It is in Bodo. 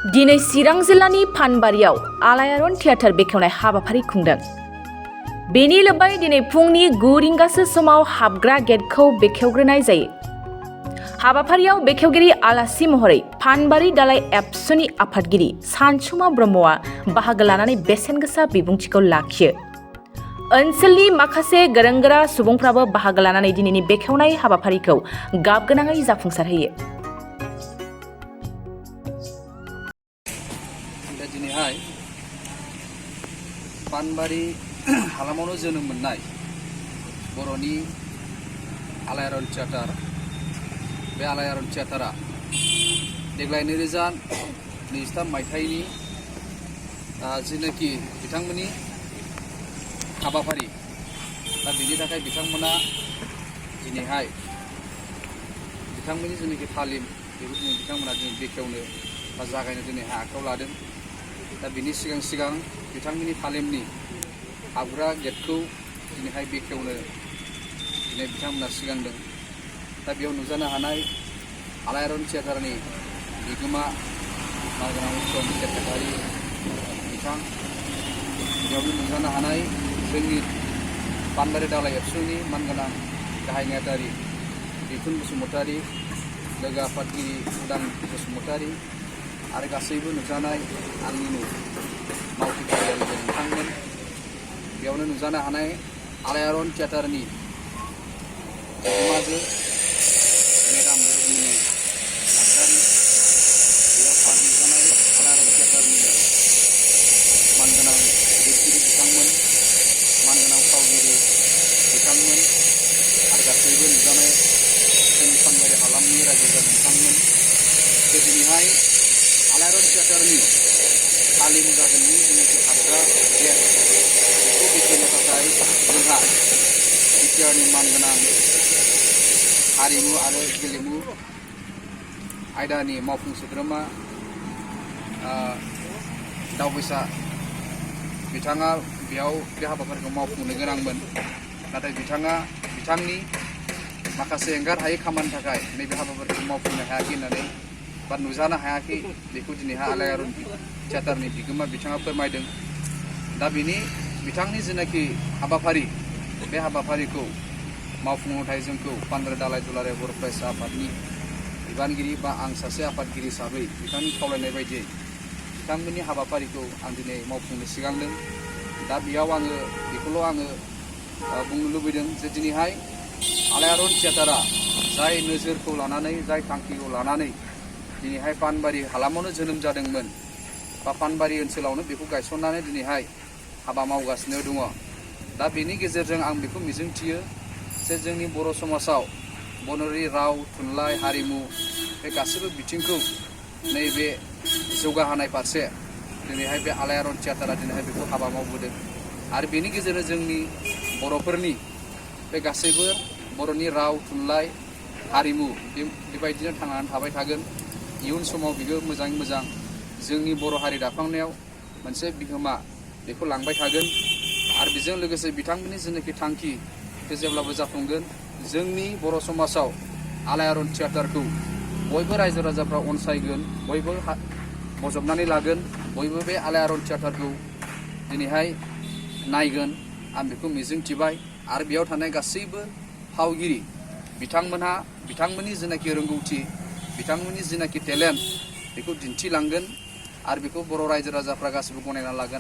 दिनै चिरां जिल्लानि फानबारियाव आलायारन थियेटार बेखेवनाय हाबाफारि खुंदों। बेनि लोब्बायै दिनै फुंनि 9 रिंगासो समाव हाबग्रा गेटखौ बेखेवग्रोनाय जायो। हाबाफारियाव बेखेवगिरि आलासि महरै फानबारि दालाय एबसुनि आफादगिरि सानसुमा ब्रह्मआ बाहागो लानानै बेसेनगोसा बिबुंथिखौ लाखियो। ओनसोलनि माखासे गोरों-गोरा सुबुंफ्राबो बाहागो लानानै दिनैनि बेखेवनाय हाबाफारिखौ गाबगोनाङै जाफुंसारहोयो। दिनैहाय पानबारि हालामावनो जोनोम मोननाय बर'नि आलायारन थियेटार, बे आलायारन थियेटारा देग्लाय 2023 मायथाइनि जिनाखि बिथांमोननि हाबाफारि, दा बेनि थाखाय बिथांमोना दिनैहाय बिथांमोननि जिनाखि तालिम बेखौ बिथांमोना दिनै बेखेवनो बा जागायनो दिनैहाय आखायाव लादों। दा बिनि सिगां बिथांमोननि तालिमनि हाबग्रा गेटखौ दिनैहाय बेखेवनो दिनै बिथांमोना सिगांदों। दा बेयाव नुजानो हानाय आलायारन थियेटारनि बिगोमा मानगोनां उत्तम सेक्रेटारि बिथां, बेयावनो नुजानो हानाय जोंनि पानबारि दालाय एबसुनि मानगोनां गाहाय नेहाथारि बिथुन बसुमतारी, लोगो आफादगिरि उदां बसुमतारी आरो गासैबो नुजानाय आंनिनो मावथि फारियारिफोर बिथांमोन, बेयावनो नुजानो हानाय आलायारन थियेटारनि बिगोमाजो मेडाम रजनि नार्जारी, बेयाव नुजानाय आलायारन थियेटारनि मानगोनां लिरगिरि बिथांमोन, मानगोनां फावगिरि बिथांमोन आरो गासैबो नुजानाय जोंनि पानबारि हालामनि रायजो राजा बिथांमोन। दिनैहाय आलायारन थियेटारनि तालिम जागोननि जेनाखि हाबग्रा गेट बेखौ बेखेवनो थाखाय जोंहा बिटिआरनि मानगोनां हारिमु आरो गेलेमु आयदानि मावफुं सोद्रोमा दावबैसा बिथाङा बेयाव बे हाबाफारिखौ मावफुंनो गोनांमोन, नाथाय बिथांनि माखासे एंगार हायै खामानिनि थाखाय नैबे हाबाफारिखौ मावफुंनो हायाखै होननानै बा नुजानो हायाखै, बेखौ दिनैहाय आलायारन थियेटारनि बिगोमा बिथाङा फोरमायदों। दा बिथांनि जेनाखि हाबाफारि, बे हाबाफारिखौ मावफुंनो थाखाय जोंखौ पानबारि दालाय दुलाराय बर' फरायसा आफादनि बिबानगिरि बा आं सासे आफादगिरि हिसाबै बिथांनि खावलायनाय बायदियै बिथांमोननि हाबाफारिखौ आं दिनै मावफुंनो सिगांदों। दा बेयाव बेखौल' बुंनो लुबैदों जे दिनैहाय आलायारन थियेटारा जाय नोजोरखौ लानानै, जाय थांखिखौ लानानै दिनैहाय पानबारि हालामावनो जोनोम जादोंमोन बा पानबारि ओनसोलावनो बेखौ गायसननानै दिनैहाय हाबा मावगासिनो दङ। दा बेनि गेजेरजों आं बेखौ मिजिंथियो जे जोंनि बर' समाजाव बर'नि राव, थुनलाइ, हारिमु बे गासैबो बिथिंखौ नैबे जौगाहोनाय फारसे दिनैहाय बे आलायारन थियेटारा दिनैहाय बेखौ हाबा मावबोदों। आरो बेनि गेजेरजों जोंनि बर'फोरनि बे गासैबो बर'नि राव, थुनलाइ, हारिमु बेबायदिनो थांनानै थाबाय थागोन। इयुन समाव बियो मोजाङै मोजां जोंनि बर' हारि दाफांनायाव मोनसे बिहोमा बेखौ लांबाय थागोन। आरो बेजों लोगोसे बिथांमोननि जेनाखि थांखि बे जेब्लाबो जाफुंगोन। जोंनि बर' समाजाव आलायारन थियेटारखौ बयबो रायजो राजाफ्रा अनसायगोन, बयबो बजबनानै लागोन, बयबो बे आलायारन थियेटारखौ दिनैहाय नायगोन, आं बेखौ मिजिंथिबाय। आरो बेयाव थानाय गासैबो फावगिरि बिथांमोनहा बिथांमोननि जेनाखि रोंगौथि, बिथांमोननि जेनाखि टेलेन्ट बेखौ दिन्थिलांगोन आरो बेखौ बर' रायजो राजाफ्रा गासिबो गनायना लागोन।